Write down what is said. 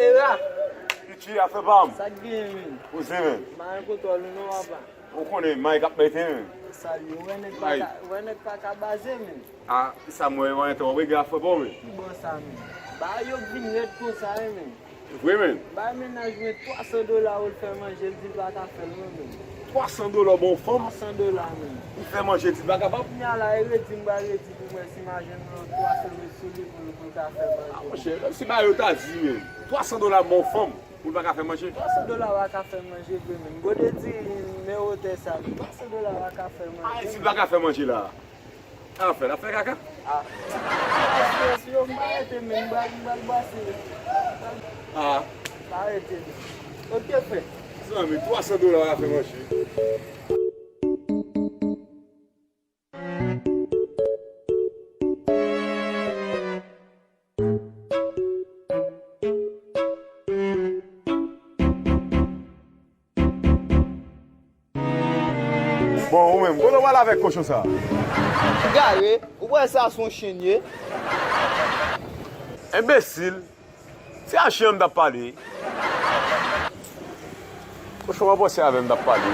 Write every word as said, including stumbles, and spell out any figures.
Era! Pichi, afè pa m. Sa k genyen, men? Poze, men. M pa gen kontwòl ou non, papa. Ou konnen, may k ap mete, men. Sa l ye, wè nèg pa ka, wè nèg pa ka baze, men. A, sa m wè, wè entè w ap regle afè pa w, men. Ki bò sa, men? Bagay yo k vin rèd konsa, wi, men. Vre, men. Bay mennaj mwen twa san dola pou l fè manje, l di l pa ka fè l, non, men. Twa san dola w ba yon fanm? Twa san dola, men. Pou fè manje, di l pa kapab? Kounye a la, e redi m pral redi pou mwen si m a jwenn yon twa san mil sou li pou l, pou l ka fè manje. A, monchè, menm si bagay yo ta di, men. Twa san dola ba yon fanm pou l pa ka fè manje? Twa san dola pa ka fè manje vre, men. Gode di men wotè sa, twa san dola pa ka fè manje. A, e si l pa ka fè manje la? Afè, l ap fè kaka. A. Asirans yo, m pa rete, men m pral, m pral brase. A. M pa rete, men. Ok, frè. Zanmi, twa san dola w ap fè manje. Bon, ou menm, kote w pral avèk kochon sa a? Gare, ou kwè sa se yon chen ye? Enbesil, se a chen an m t ap pale. Kochon an panse avè m t ap pale.